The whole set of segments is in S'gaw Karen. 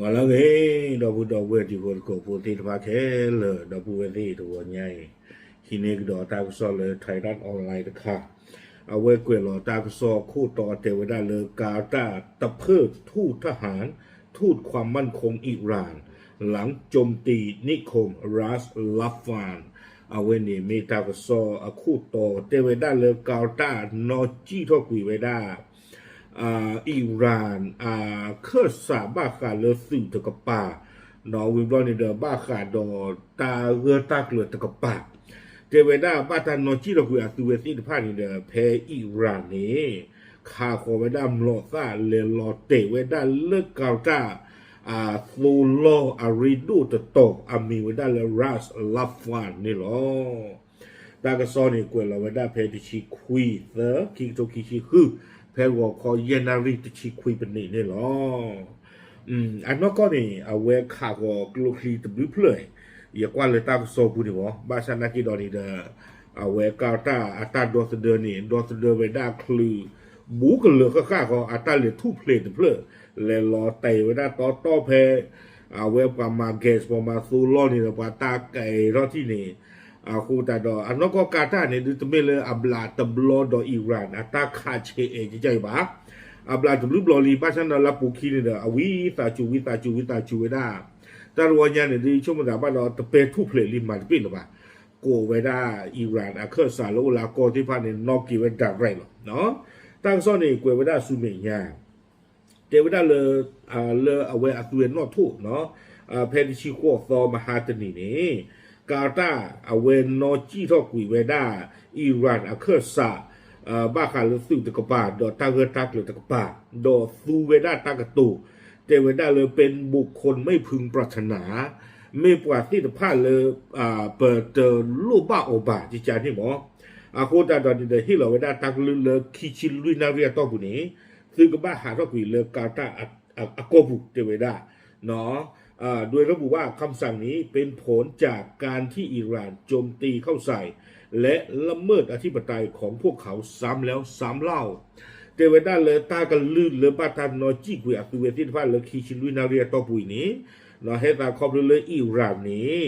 ဂီၤလၢအဂ့ၤ ဒီပုၢ်ဒီဝဲၢ်တံၤဖိသကိးဖိသ့ၣ်တဖၣ်ခဲလၢာ် ဒီပုၢ်ဝဲၢ်သ့ၣ်တဂီၤညါအံၤ ဟံးန့ၢ်ကဒီးတၢ်ကစီၣ်လၢ Thairath Online တခါ, အဝဲကွဲးလီၤတၢ်ကစီၣ်အခိၣ်တီတဲဝဲဒၣ်လၢ Qatar တဖၢၣ်ထူၣ် ทหาร ထူၣ်ความมั่นคงอิหร่าน หลังโจมตีนิคม Ras Laffan အဝဲန့ၣ်မ့ၢ်တၢ်ကစီၣ်အခိၣ်တီတဲဝဲဒၣ်လၢ Qatar နီၢ်ကံၣ်ထီၣ်ကွံာ်ဝဲဒၣ် အံရၣ် အခၢၣ်စးဘၣ်ဃးလၢသုးတကပၤ, ဒီးဝံၤဘျီန့ၣ်ဒီး ဘၣ်ဃးဒီးတၢ်ဂၢၢ်တၢ်ကျၢၤတကပၤ, တဲဝဲဒၣ်ဘၣ်တၢ်နီၢ်ကံၣ်ထီၣ်ကွံာ်အသုးဝဲသ့ၣ်တဖၣ်န့ၣ်ဒီး ဖဲအံရၣ်န့ၣ် ခးဃီၤဝဲဒၣ်မျိာ်သၣ်လဲၤလီၤတဲာ်ဝဲဒၣ်လၢ Qatar အသိလီၢ်အရ့ဒိၣ်တတီၤ အမံၤဝဲဒၣ်လၢ Ras Laffan န့ၣ်လီၤ. တၢ်ကစီၣ်န့ၣ် ကွဲးလီၤဝဲဒၣ်ဖဲတဆံခွံသၢ ခံကထိခံဆံဃု, ဖဲဂီၤခီယဲၢ်နၣ်ရံၣ်တဆံခွံပနံးန့ၣ်လီၤ. အနီၢ်ကီၢ်န့ၣ် အဝဲခးဃီၤကျိချံတဘျုးဖျၢၣ်, ယကွၢ်လၢတၢ်ကစီၣ်ပူၤန့ၣ်မ့ၢ် ဘၣ်ဆၣ်နာ်က့ဒီးန့ၣ်ဒီး အဝဲ Qatar အတၢ်ဒီသဒၢန့ၣ် ဒီသဒၢဝဲဒၣ်ချုး ဘူးကလၢာ်ဃၣ်ဃၣ်ဃီ အတၢ်လဲၤထူၣ်ဖျဲးတဖျၢၣ် လဲၤလီၤတဲာ်ဝဲဒၣ်တီတီဖဲ အဝဲပှၤမၤ gas ပှၤမၤသိလီၢ်န့ၣ်ဒီး ပှၤတၢ်ကဲထီၣ်ထံၣ်န့ၣ်, အဃိသတးဒီး အနီၢ်ကီၢ် Qatar န့ၣ် ဒုးတမ့ၢ်လၢအဘျးတဘျီဒီး အံရၣ် အတၢ်ခးဆဲးအဲးကစၢ်အံၤဘၣ်. အဘျးတဘျုးဘျီလံ ဘၣ်ဆၣ်ဒီးလၢပူၤခံန့ၣ်ဒီး အဝံသးစူၤဝံသးစူၤဝံသးစူၤဝဲဒၣ်, တၢ်တဝီညါန့ၣ် ဒုးဆိကမိၣ်သးဘၣ်ဒီး တပဲထူၣ်ဖျဲးလံမၤတပ့ၣ်လၢၤဘၣ်, ကိးဝဲဒၣ်အံရၣ် အခၢၣ်စးလၢအိၣ်လၢအကီၢ်သ့ၣ်တဖၣ်န့ၣ် နီၣ်က့ၤဝဲ direct လီၤ. တၢ်ကစီၣ်န့ၣ် ကွဲးဝဲဒၣ်ဆူမဲာ်ညါ တဲဝဲဒၣ်လၢ လၢအဝဲအသုးဝဲနီၣ်ထိၣ် ဖဲတဆံဃိးသီမဟါတနံၤန့ၣ် Qatar အဝဲနီၣ်ကံၣ်ထီၣ်ကွံာ်ဝဲဒၣ် အံရၣ် အခၢၣ်စး ဘၣ်ဃးလၢသုးတကပၤ ဒီးတၢ်ဂၢၢ်တၢ်ကျၢၤတကပၤ ဒီးသူဝဲဒၣ်တၢ်ကတိၤ တဲဝဲဒၣ်လၢ เป็นบุคคลไม่พึงปรารถนา မ့ၢ်ပှၤသ့ၣ်တဖၣ်လၢ ပတလိၣ်ဘၣ်အီၤဘၣ် ကကန့ၣ်မ့ၢ် အဃိသတးဒီးန့ၣ်ဒီး ဟ့ၣ်လီၤဝဲဒၣ်တၢ်ကလုၢ်လၢခံဆံလွံၢ်နၣ်ရံၣ်အတီၢ်ပူၤန့ၣ် သုကဘၣ်ဟးထီၣ်ကွံာ်လၢ Qatar အကီၢ်ပူၤ တဲဝဲဒၣ် โดยระบุว่าคำสั่งนี้เป็นผลจากการที่อิหร่านโจมตีนิคมอุตสาหกรรมก๊าซธรรมชาติ รัส ลาฟาน ซึ่งเป็นเสาหลักทางเศรษฐกิจของอ่าวแห่งนี้ ตกเป็นเป้าหมายการโจมตีด้วยขีปนาวุธจากอิหร่าน จนเกิดไฟลุกไหม้รุนแรง ซึ่งล่าสุดเจ้าหน้าที่สามารถควบคุมเพลิงได้แล้ว และไม่มีใครได้รับบาดเจ็บ ကဲဝဲဒၣ်လၢတၢ်ကလုၢ်လၢဘၣ်တၢ်နီၣ်ကံၣ်ကွံာ်အသုးဝဲသ့ၣ်တဖၣ်လၢခံဆံလွံၢ်နၣ်ရံၣ်အတီၢ်ပူၤအံၤန့ၣ် ဟဲသးခီဖျိလၢအံရၣ်န့ၣ်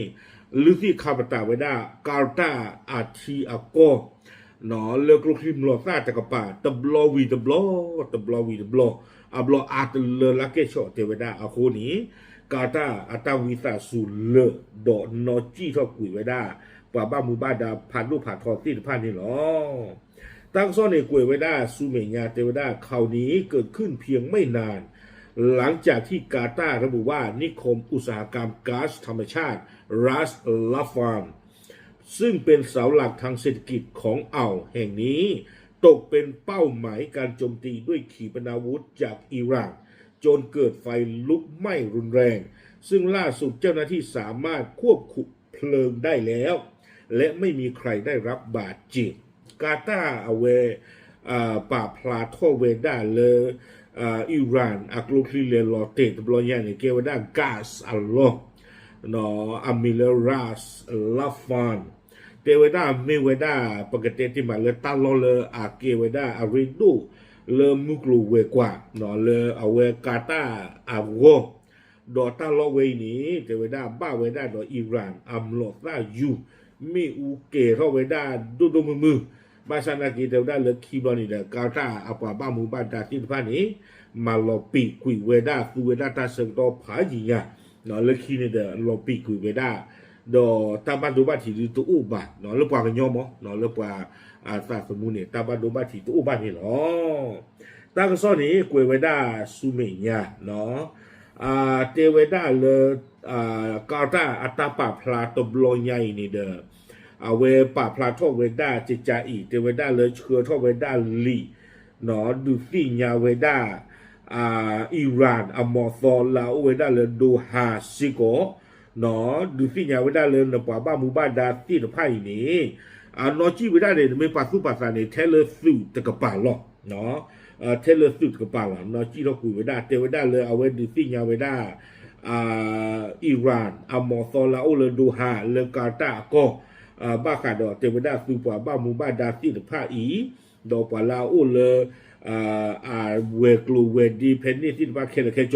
လုၢ်သ့ၣ်ခါပတာ်ဝဲဒၣ် Qatar အထံအကီၢ် လၢကျိချံမျိာ်သၣ်တကပၤ တဘျီဝံၤတဘျီ တဘျီဝံၤတဘျီ အဘျီအါတလၢလၢကဲၣ်ဆိးတဲဝဲဒၣ်အဃိန့ၣ် Qatar အတၢ်ဝံသးစူၤလၢာ်ဒီးနီၣ်ကံၣ်ထီၣ်ကွံာ်ဝဲဒၣ် ပှၤဘၣ်မူဘၣ်ဒါဖးဒိၣ်ဖးထီသ့ၣ်တဖၣ်န့ၣ်လီၤ. တၢ်ကစီၣ်န့ၣ်ကွဲးဝဲဒၣ်ဆူမဲာ်ညါတဲဝဲဒၣ် ข่าวนี้เกิดขึ้นเพียงไม่นาน หลังจากที่กาตาร์ระบุว่านิคมอุตสาหกรรมก๊าซธรรมชาติ รัส ลาฟาน ซึ่งเป็นเสาหลักทางเศรษฐกิจของอ่าวแห่งนี้ ตกเป็นเป้าหมายการโจมตีด้วยขีปนาวุธจากอิหร่าน จนเกิดไฟลุกไหม้รุนแรง ซึ่งล่าสุดเจ้าหน้าที่สามารถควบคุมเพลิงได้แล้ว และไม่มีใครได้รับบาดเจ็บ กาตาร์အဝဲ ပာ်ဖျါထီၣ်ဝဲဒၣ်လၢ အံရၣ် အကျိချံလဲၤလီၤတဲာ်တဘျီညါန့ၣ် ကဲဝဲဒၣ် gas အလီၢ် အမံၤလၢ Ras Laffan တဲဝဲဒၣ်မ့ၢ်ဝဲဒၣ် ပကတဲတ့ၢ်မးလၢတၢ်လီၢ်လၢအကဲဝဲဒၣ်အရ့ဒိၣ်လၢမုၢ်ကျိၤဝဲၤကွာ် လၢအဝဲကၤတၢ်အဂီၢ် ဒီးတၢ်လီၢ်ဝဲအံၤန့ၣ် တဲဝဲဒၣ်ဘၣ်ဝဲဒၣ်ဒီး Iran အမျိာ်သၣ်ယူၤ မ့ၣ်အူကဲၤထီၣ်ဝဲဒၣ်ဒိၣ်ဒိၣ်မုၢ်မုၢ်, ဘၣ်ဆၣ်နာ်က့ တဲဝဲဒၣ်လၢခံဘျီန့ၣ်ဒီး ကၤတၢ်အပှၤဘၣ်မူဘၣ်ဒါသ့ၣ်တဖၣ်န့ၣ် မၤလီၤပံာ်ကွံာ်ဝဲဒၣ် သူဝဲဒၣ်တၢ်ဆၢကတီၢ်ဖးယံၤညါ, လၢခံန့ၣ်ဒီး လီၤပံာ်ကွံာ်ဝဲဒၣ် ဒီးတၢ်ဘၣ်ဒိဘၣ်ထံးဒုတအိၣ်ဘၣ်, လၢပှၤကညီမ့ၢ် လၢပှၤသးသမူန့ၣ် တၢ်ဘၣ်ဒိဘၣ်ထံးတအိၣ်ဘၣ်န့ၣ်လီၤ. တၢ်ကစီၣ်န့ၣ် ကွဲးဝဲဒၣ်ဆူမဲာ်ညါ တဲဝဲဒၣ်လၢ ကၤတၢ်အတၢ်ပာ်ဖျါတဘျီညါအံၤန့ၣ်ဒီး အဝဲပာ်ဖျါထီၣ်ဝဲဒၣ်ကကးအံၤ တဲဝဲဒၣ်လၢဆှၢထီၣ်ဝဲဒၣ်လံာ် ဒုးသ့ၣ်ညါဝဲဒၣ် Iran အမီၤသီလၢအအိၣ်ဝဲဒၣ်လၢ Doha စ့ၢ်ကီး ဒုးသ့ၣ်ညါဝဲဒၣ်လၢနပှၤဘၣ်မူဘၣ်ဒါသ့ၣ်တဖၣ်အံၤန့ၣ် အနီၢ်ကံၣ်ဝဲဒၣ်န့ၣ် နမ့ၢ်ပာ်သူၣ်ပာ်သးန့ၣ် ထဲလၢသုးတကပၤလီၤ. ထဲလၢသုးတကပၤလီၤ. နီၢ်ကံၣ်ထီၣ်ကွံာ်ဝဲဒၣ် တဲဝဲဒၣ်လၢအဝဲဒုးသ့ၣ်ညါဝဲဒၣ် Iran အမီၤသီလၢအအိၣ်လၢ Doha လၢကၤတၢ်အကီၢ် ဘၣ်ဃးဒီးတဲဝဲဒၣ်သုပှၤဘၣ်မူဘၣ်ဒါသ့ၣ်တဖၣ်အံၤ ဒီးပှၤလၢအအိၣ်လၢ အဝဲၤကျိၤဝဲၤဒ့ဖဲန့ၣ်သ့ၣ်တဖၣ်ခဲလၢာ်ခဲဆ့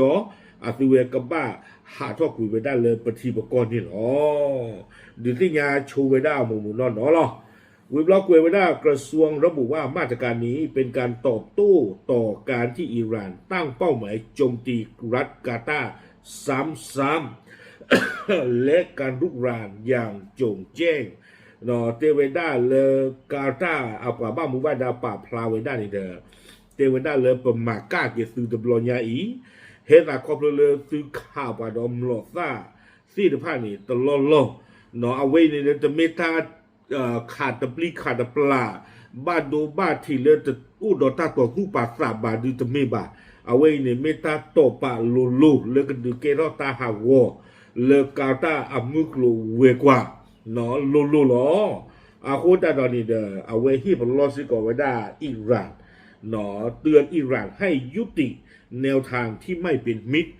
အသုဝဲကဘၣ်ဟးထီၣ်ကွံာ်ဝဲဒၣ်လၢပထံပကီၢ်န့ၣ်လီၤ. ဒုးသ့ၣ်ညါဆိဝဲဒၣ်အမိၢ်မိၢ်နီၢ်နီၢ်လီၤ. ဝံၤဘျီကွဲးဝဲဒၣ် กระทรวงระบุว่ามาตรการนี้เป็นการตอบโต้ต่อการที่อิหร่านตั้งเป้าหมายโจมตีรัฐกาตาร์ซ้ำๆ และการรุกรานอย่างโจ่งแจ้ง တဲဝဲဒၣ်လၢ ကၤတၢ်အပှၤဘၣ်မူဘၣ်ဒါပာ်ဖျါဝဲဒၣ်န့ၣ်ဒီး တဲဝဲဒၣ်လၢပမၤကၣ်က့ၤသုတဘျီညါအံၤ ဟဲသးခီဖျိလၢသုခးပှၤဒီးမျိာ်သၣ်သ့ၣ်တဖၣ်န့ၣ် တလီၢ်လီၢ်, အဝဲအံၤန့ၣ်ဒီး တမ့ၢ်တၢ် ခးတပျံၤခးတပျၢ် ဘၣ်ဒိဘၣ်ထံးလၢတအိၣ်ဒီးတၢ်တီၤသူၣ်ပာ်သးဘၣ်ဒုးတမ့ၢ်ဘၣ်. အဝဲအံၤန့ၣ် မ့ၢ်တၢ်တိာ်ပာ်လိၤလိၤလၢကဒုးကဲထီၣ်တၢ်ဟးဂီၤ လၢကၤတၢ်အမုၢ်ကျိၤဝဲၤကွာ် လိၤလိၤလီၤ. အဃိသတးဒီးန့ၣ်ဒီး အဝဲဟ့ၣ်ပလီၢ်စ့ၢ်ကီးဝဲဒၣ် Iran, เตือนอิหร่านให้ยุติแนวทางที่ไม่เป็นมิตร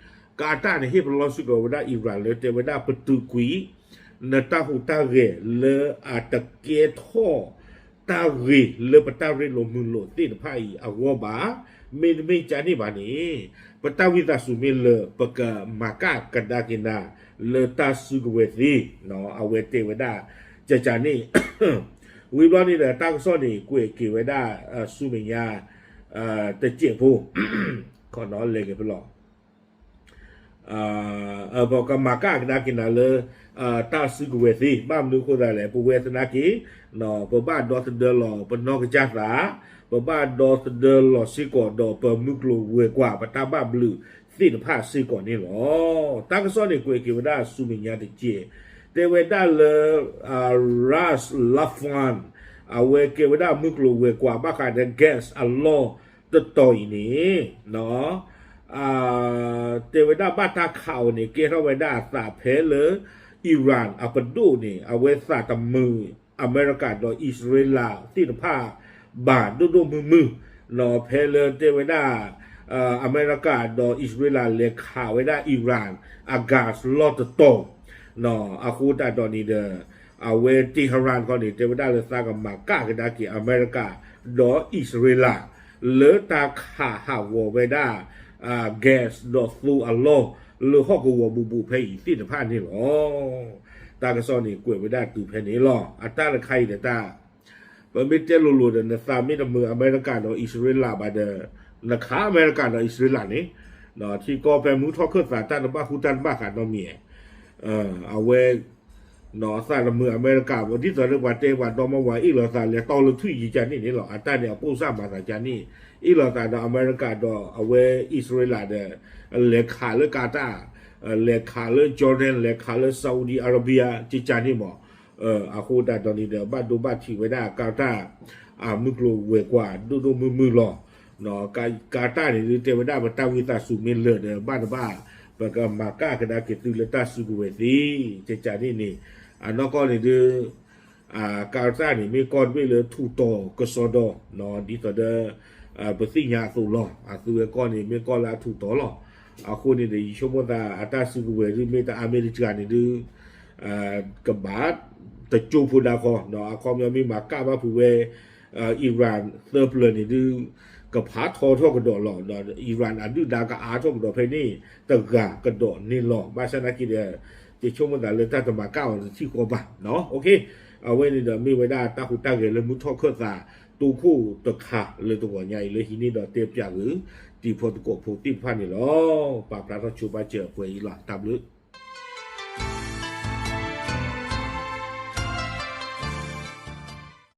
ကၤတၢ်န့ၣ် ဟ့ၣ်ပလီၢ်စ့ၢ်ကီးဝဲဒၣ် Iran လၢတဲဝဲဒၣ် ပတုာ်ကွံာ် နတၢ်ဟူးတၢ်ဂဲၤလၢအတကဲထီၣ် တၢ်ဂ့ၤလၢပတၢ်ရ့လိာ်မုာ်လိာ်သ့ၣ်တဖၣ်အံၤအဂီၢ်ဘၣ်. မ့တမ့ၢ်ကန့ၣ်ဘၣ်န့ၣ် ပတၢ်ဝံသးစူၤမ့ၢ်လၢာ် ပကမၤကၣ်ကဒါက့ၤနၤ လၢတၢ်စုကဝဲၤသ့ အဝဲတဲဝဲဒၣ် ကကန့ၣ် ဝံၤဘျီန့ၣ်ဒီး တၢ်ကစီၣ်န့ၣ် ကွဲးက့ၤဝဲဒၣ် ဆူမဲာ်ညါ တစဲးဖိ ခီနီၤလဲၤက့ၤဖဲလီၤ ပကမၤကၣ်ကဒါက့ၤနၤလၢ တၢ်စုကဝဲၤသ့ ဘၣ်မနုၤအဃိသတးလဲၣ် ပဝဲသနာ်က့ ပဘၣ်ဒီသဒၢလီၤ ပနီၢ်ကစၢ်သး, ပဘၣ်ဒီသဒၢလီၤစ့ၢ်ကီးဒီးပမုၢ်ကျိၤဝဲၤကွာ် ပတၢ်ဘၣ်ဘျုးသ့ၣ်တဖၣ်စ့ၢ်ကီးန့ၣ်လီၤ. တၢ်ကစီၣ်န့ၣ်ကွဲးက့ၤဝဲဒၣ်ဆူမဲာ်ညါတစဲး, တဲဝဲဒၣ်လၢ Ras Laffan အဝဲကဲဝဲဒၣ်မုၢ်ကျိၤဝဲၤကွာ်ဘၣ်ဃးဒီး gas အလီၢ်တတီၤအံၤန့ၣ် တဲဝဲဒၣ်ဘၣ်တၢ်ခးအီၤန့ၣ် ကဲထီၣ်ဝဲဒၣ်အသးဖဲလၢ Iran အပဒိၣ်န့ၣ် အဝဲသးတမုာ် အမဲရကၤဒီးအံၣ်စရ့လးသ့ၣ်တဖၣ် ဘၣ်ဒိၣ်ဒိၣ်မုၢ်မုၢ်, ဖဲလၢတဲဝဲဒၣ် အမဲရကၤဒီးအံၣ်စရ့လးလဲၤခးဝဲဒၣ် Iran အ gas လီၢ်တတီၤ အဃိသတးဒီးန့ၣ်ဒီး အဝဲ Tehran ခီန့ၣ် တဲဝဲဒၣ်လၢသးကမၤကၣ်ကဒါက့ၤအမဲရကၤဒီးအံၣ်စရ့လး လၢတၢ်ခးဟးဂီၤဝဲဒၣ် gas ဒီးသိအလီၢ် လၢဟီၣ်ကဝီၤဘူးဘူးဖဲအံၤသ့ၣ်တဖၣ်န့ၣ်လီၤ. တၢ်ကစီၣ်န့ၣ်ကွဲးဝဲဒၣ်တုၤဖဲန့ၣ်လီၤ. အတၢ်တခါအံၤဒီးတၢ် ပမ့ၢ်တဲလိၤလိၤဒီး နသးမ့ၢ်တမုာ်အမဲရကၤဒီးအံၣ်စရ့လးဘၣ်ဒီး နခးအမဲရကၤဒီးအံၣ်စရ့လးန့ၣ် ထံကီၢ်ဖဲမုၢ်ထီၣ်ခၢၣ်သးတၢ်တဘၣ်ဃူတၢ်တဘၣ်ဃးနီတမံၤ, အဝဲ သးတမုာ်အမဲရကၤ ဒ်သိးလၢပှၤတဲပှၤဒီမါဝၤအ့ၣ်လိာ်သးလဲၤတီလၢထွံၣ်ယံၤကန့ၣ်န့ၣ်လီၤ. အတၢ်န့ၣ်အပိၢ်စၢ်မၤသးကန့ၣ် အ့ၣ်လိာ်သးဒီးအမဲရကၤဒီးအဝဲအံၣ်စရ့လးဒီး လဲၤခးလၢကၤတၢ် လဲၤခးလၢ Jordan လဲၤခးလၢ Saudi Arabia ကကန့ၣ်မး အဃိသတးဒီးန့ၣ်ဒီး ဘၣ်ဒိဘၣ်ထံးဝဲဒၣ်ကၤတၢ် အမုၢ်ကျိၤဝဲၤကွာ်ဒိၣ်ဒိၣ်မုၢ်မုၢ်လီၤ. ကၤတၢ်န့ၣ်ဒုးတဲဝဲဒၣ် ပတၢ်ဝံသးစူၤမ့ၢ်လၢာ်ဒီး ဘၣ်တဘၣ် ပကမၤကၣ်ကဒါက့ၤသုလၢတၢ်စုကဝဲၤသ့ ကကန့ၣ်န့ၣ် အနီၢ်ကီၢ်န့ၣ်ဒုး ကၤတၢ်န့ၣ် မ့ၢ်ကီၢ်တဘ့ၣ်လၢထူးတီၤကစီဒီ ဒ်သိးဒီး ပသ့ၣ်ညါအသိးလီၤ. အသုဝဲကီၢ်န့ၣ် မ့ၢ်ကီၢ်လၢအထူးတီၤလီၤ. အဃိန့ၣ်ဒီး ယဆိကမိၣ်သး အတၢ်စုကဝဲၤဒုး မ့ၢ်တအါမ့ၢ်တစှၤန့ၣ်ဒုး ကဘၣ်တကၠိဖိဒါခီ, အခီပညီမ့ၢ်မၤကၣ်ဘၣ်ဖုးဝဲ Iran သၢပျၢၤန့ၣ်ဒုး ကဖးထီထီၣ်ကဒီးလီၤ. Iran အဒုၣ်ဒါကအါထီၣ်ကဒီးဖဲန့ၣ် တဂၤကဒီးန့ၣ်လီၤ. ဘၣ်ဆၣ်သနာ်က့ဒီး ယဆိကမိၣ်သးလၢတၢ်တမၤကၣ်အီၤတထံၣ်ဃီဘၣ်. အဝဲန့ၣ်ဒီးမ့ၢ်ဝဲဒၣ်တၢ်ဟူးတၢ်ဂဲၤလၢမုၢ်ထီၣ်ခၢၣ်သး တိခိၣ်တခါလၢတဂီၤညါအံၤလၢဟံးန့ၢ်ဒီးတဲပၠးဂ့ၤ တံၤဖိသကိးဖိသ့ၣ်တဖၣ်န့ၣ်လီၤ. ပာ်ဖျါထီၣ်ဆိပာ်စၢၤအပှဲၤအံၤလီၤ. တၢ်ဘျုး